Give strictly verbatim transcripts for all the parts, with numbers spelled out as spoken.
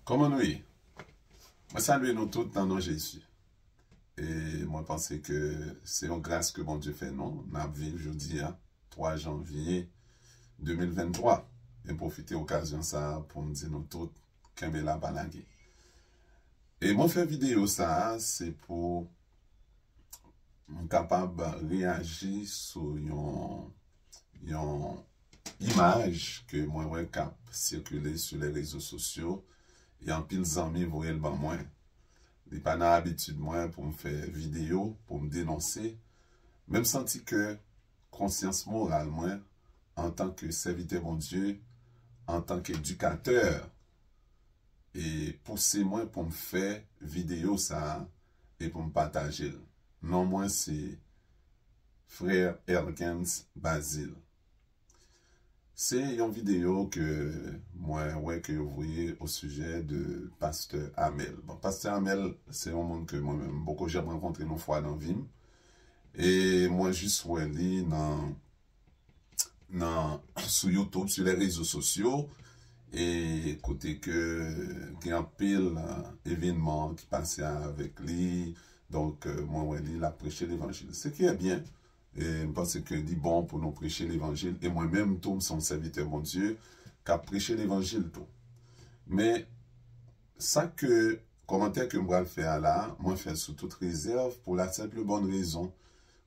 Kòman nou ye? Mwen salye nou tout nan non Jezi. E mwen panse ke se yon gras ke Bondye fè nou. N ap viv jodi a, twa janvye de mil venntwa. E m pwofite okazyon sa a pou m di nou tout, kenbe la, pa lage. E mwen fè videyo sa a, se pou m kapab reyaji sou yon, yon imaj ke mwen wè k ap sikile sou lè rezo sosyo e anpil zanmi voye l ban mwen. Li pa nan abitid mwen pou m fè videyo, pou m denonse, men m santi ke konsyans moral mwen, antanke sèvitè Bondye, antanke edikatè, e pouse mwen pou m fè videyo sa a e pou m pataje l. Non mwen se Frè Ergens Bazile. Se yon videyo ke mwen wè ke yo voye o sijè de pastè Amèl. Bon, pastè Amèl, se yon moun ke mwen menm m poko janm rankontre yon fwa nan vi m. E mwen jis wè li nan, nan, sou YouTube, sou lè rezo sosyo, e kote ke gen anpil, eh, evenman ki pase avèk li. Donk, eh, mwen wè li, l ap preche levanjil. Se ki e byen. E m panse ke li bon pou nou preche levanjil. E mwen menm tou, m se yon sèvitè Bondye k ap preche levanjil tou. Men, sa ke, kòmantè ke m pral fè a la, mwen fè sou tout rezèv pou la senp bòn rezon.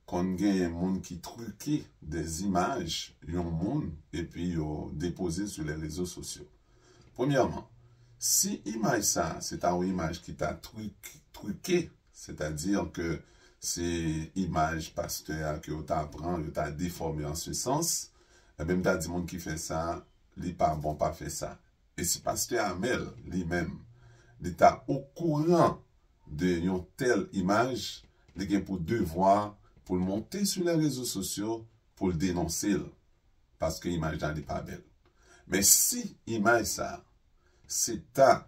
Konn genyen moun ki trike de zimaj yon moun epi yo depoze sou lè rezo sosyo. Premyèman, si imaj sa a se ta yon imaj ki ta trik-, trike, sètadi ke se imaj pastè a ke yo ta pran, yo ta defòme an se sans, ebyen, m ta di moun ki fè sa, li pa bon, pa fè sa. E si pastè Amèl, li menm, li ta okouran de yon tèl imaj, li gen pou devwa pou l monte sou lè rezo sosyo pou l denonse l, paske imaj la li pa bèl. Men si imaj sa, se ta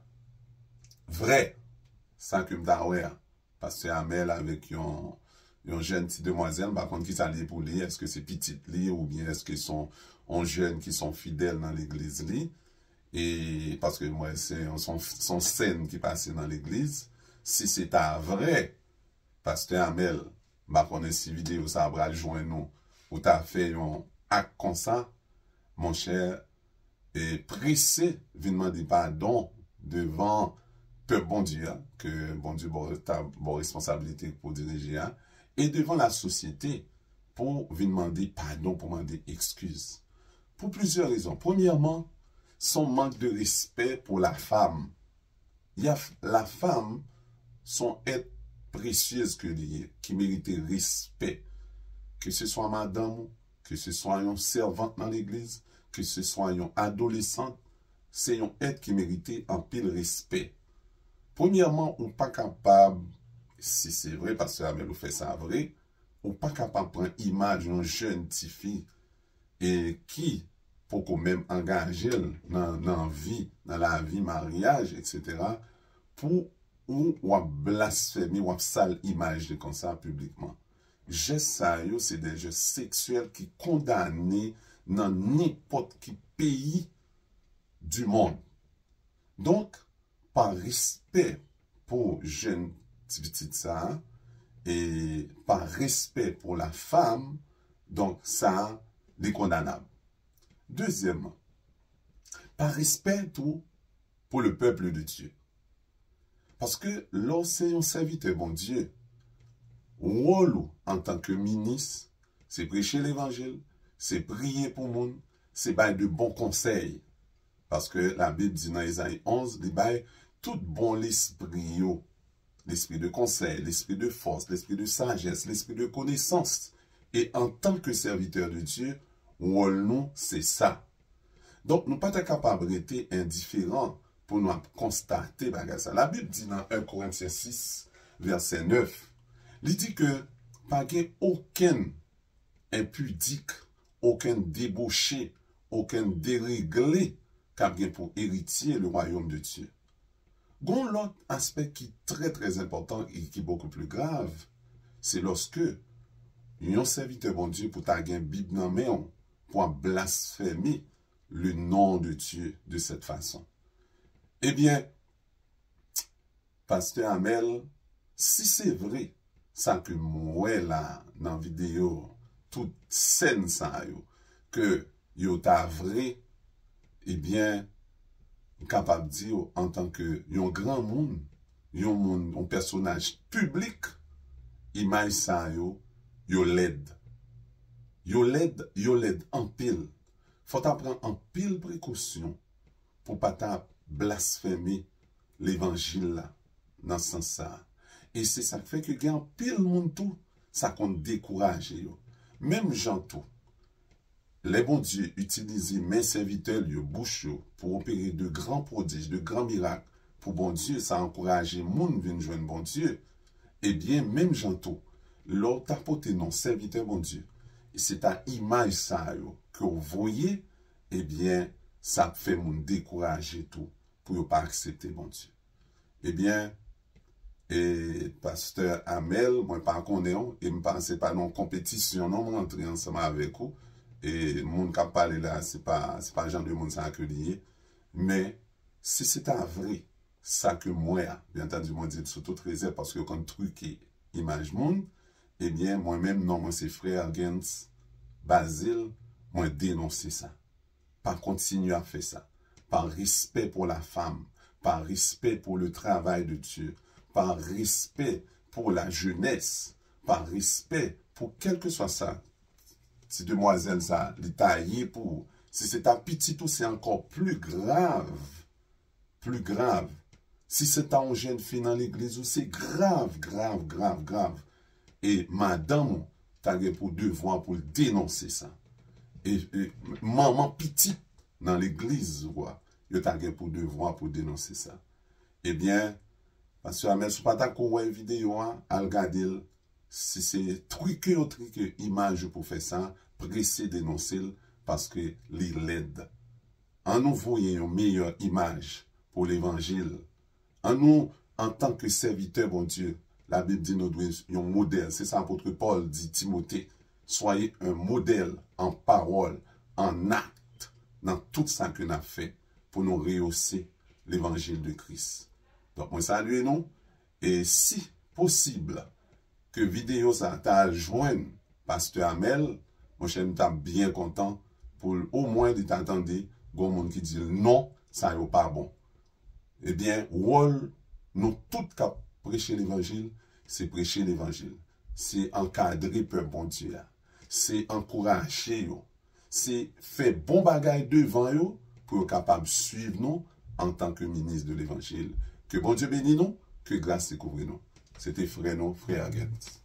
vrè, sa ke m ta wè a, pastè Amèl avèk yon, yon jèn ti demwazèl, m pa konn kisa li ye pou li, èske se pitit li, oubyen èske se yon, yon jèn ki se yon fidèl nan legliz li, e paske mwen, se yon, se yon, se yon sèn ki pase nan legliz, si se ta vrè, pastè Amèl, m pa konnen si videyo sa a pral jwenn ou, ou ta fè yon ak konsa, monchè, e prese vin mande padon devan pèp Bondye a, ke Bondye ba w, ta ba w responsabilite pou dirije a, e devan lasosyete pou vin mande padon, pou mande ekskiz. Pou plizyè rezon. Premyèman, se yon mank de respè pou lafam. Y a, lafam se yon èt presyez ke li ye, ki merite respè. Ke se swa madanm ou, ke se swa yon sèvant nan legliz, ke se swa yon adolesant, se yon èt ki merite anpil respè. Premyèman, ou pa kapab, si se vre, pastè Amèl, ou fè sa vre, ou pa kapab pran imaj yon jèn tifi e ki poko menm angaje l nan, nan vi, nan lavi maryaj, etsetera, pou ou w ap blasfeme, w ap sal imaj li konsa piblikman. Jès sa yo, se de jès seksyèl ki kondane nan nenpòt ki peyi di mond. Donk, pa respè pou jèn ti pitit sa a, e pa respè pou lafam, donk sa a, li kondanab. Dezyèmman, pa respè tou pou le peuple de Dieu. Paske lè w se yon sèvitè Bondye, wòl ou antanke minis, se preche levanjil, se priye pou moun, se bay de bon konsèy. Paske Labib di nan Ezayi onz, li bay tout bon lespri yo, lespri de konsèy, lespri de fòs, lespri de sajès, lespri de konesans. E antanke sèvitè de Dye, wòl nou se sa. Donk, nou pa ta kapab rete endiferan pou nou ap konstate bagay sa. Labib di nan en Korentyen sis, vèsè nèf, li di ke pa gen okenn enpidik, okenn debouche, okenn deregle k ap gen pou eritye le wayòm de Dye. Gon lòt aspè ki trè, trè enpòtan e ki bokou pli grav, se lòske yon sèvitè Bondye pou ta gen Bib nan men w, pou ap blasfeme le nom de Dieu de cette façon. Ebyen, Pastè Amèl, si se vre sa ke m wè la nan videyo, tout sèn sa yo, ke yo ta vre, ebyen, m kapab di w, antanke yon granmoun, yon moun, yon pèsonaj piblik, imaj sa yo, yo lèd. Yo lèd, yo lèd anpil. Fò w ta pran anpil prekosyon pou pa ta blasfeme levanjil la nan sans sa a. E se sa k fè ke gen anpil moun tou, sa konn dekouraje yo. Menm jan tou, lè Bondye itilize men sèvitè l yo, bouch yo, pou opere de gran pwodij, de gran mirak pou Bondye, sa ankouraje moun vin jwenn Bondye. Ebyen, menm jan tou, lè w ta pote non sèvitè Bondye, e se ta imaj sa yo ke w voye, ebyen, sa ap fè moun dekouraje tou pou yo pa aksepte Bondye. Ebyen, e pastè Amèl, mwen pa konnen w, e m pa, se pa nan konpetisyon non m rantre ansanm avèk ou. E moun k ap pale la, se pa, se pa jan de moun sa ke li ye. Men, si se ta vre, sa ke m wè a, byen antandi, mwen di l sou tout rezèv, paske yo konn trike imaj moun, ebyen, mwen menm, non mwen se frè Argens Bazil, mwen denonse sa. Pa kontinye ap fè sa. Pa respè pou la femme, pa respè pou le travail de Dieu, pa respè pou la jeunesse, pa respè pou kèlkeswa sa ti demwazèl sa li ta ye pou ou. Si se ta pitit ou, se ankò pli grav, pli grav. Si se ta yon jèn fi nan legliz ou, se grav, grav, grav, grav. E madanm ou ta gen pou devwa pou l denonse sa. E, e manman pitit nan legliz ou a, yo ta gen pou devwa pou denonse sa. Ebyen, pastè Amèl, si w pa ta ko wè videyo a, al gade l. Si se trike yo trike imaj ou pou fè sa, prese denonse l, paske li lèd. An nou voye yon meyè imaj pou levanjil. An nou, antanke sèvitè Bondye, Labib di nou dwe yon modèl. Se sa apot Pòl di Timote. Soyez un modèle en parole, en acte, nan tout sa ke n ap fè pou nou reyose levanjil de Kris. Donk, mwen salye nou. E si posib ke videyo sa ta al jwenn pastè Amèl, monchè, m t ap byen kontan pou l, omwen, li ta tande gon moun ki di l non, sa yo pa bon. Ebyen, wòl nou tout k ap preche levanjil, se preche levanjil. Se ankadre pèp Bondye a. Se ankouraje yo. Se fè bon bagay devan yo pou yo kapab swiv nou antanke minis de levanjil. Ke Bondye beni nou, ke gras li kouvri nou. Se te frè nou, frè Argens.